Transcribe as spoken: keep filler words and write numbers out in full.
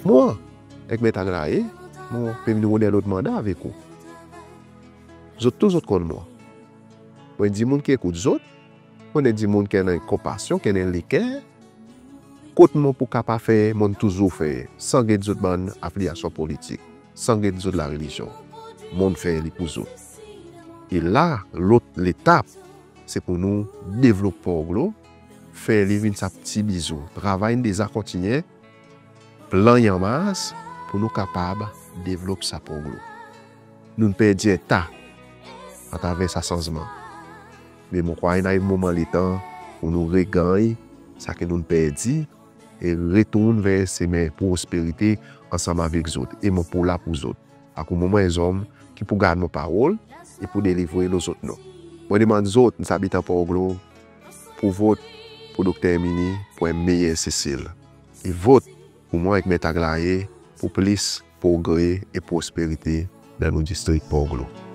Mwan ek Met Aglae, mon pe vin rod en lot manda avek ou. Zot tou zot konn mwan. Mon en dimoun ki ekout zot, mon en dimoun ki annan konpasyon, ki annan leker. Kot mon pou kapab fer, mon touzour fer, san get zot bann afilyasyon politik, san get zot larelizyon. Mon fer li pour zot. E la, lot letap, se pour nou devlop Port Glaud, fer li vin sa pti bizou. Travay in deza kontinyen, plan i anmars pour nou kapab devlop sa Port Glaud. Nou'n perdi en ta atraver sa sanzman. Me mon krwar in ariv moman letan pour nou reganny sa ki nou'n perdi e retourn ver semen prosperite ansanm avek zot. E mon pou la pour zot. Akoz mwan mon en zonm ki pou gard mon parol e pou delivre lo zot non. Mon demann zot, zabitan Port Glaud, pour vot pour Dokter Herminie pour en meyer Sesel. E vot pour mwan ek Met Aglae pour plis progre e prosperite dan nou distrik Port Glaud.